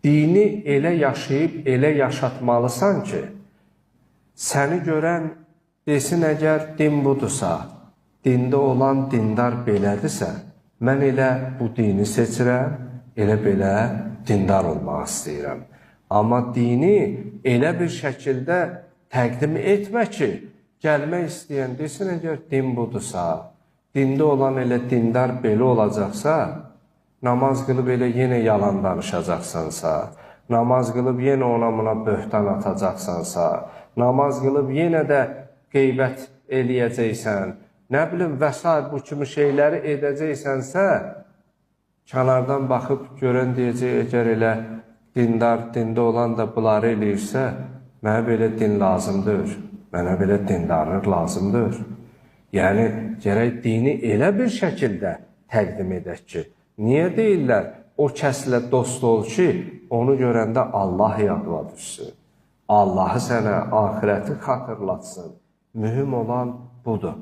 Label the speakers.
Speaker 1: Dini elə yaşayıb, elə yaşatmalısan ki, səni görən desin, əgər din budursa, dində olan dindar belədirsə, mən elə bu dini seçirəm, elə belə dindar olmaq istəyirəm. Amma dini elə bir şəkildə təqdim etmə ki, gəlmək istəyən desin, əgər din budursa, dində olan elə dindar belə olacaqsa, namaz qılıb elə yenə yalan danışacaqsansa, namaz qılıb yenə ona buna böhtan atacaqsansa, namaz qılıb yenə də qeybət eləyəcəksən, nə bilim və sair bu kimi şeyləri edəcəksənsə, kənardan baxıb görən deyəcək, əgər elə dindar, dində olan da bunları eləyirsə, mənə belə din lazımdır, mənə belə dindarlıq lazımdır. Yəni, gərək dini elə bir şəkildə təqdim edək ki, niyə deyirlər, o kəslə dost ol ki, onu görəndə Allah yadıma düşsün, Allahı sənə, axirəti xatırlatsın. Mühüm olan budur.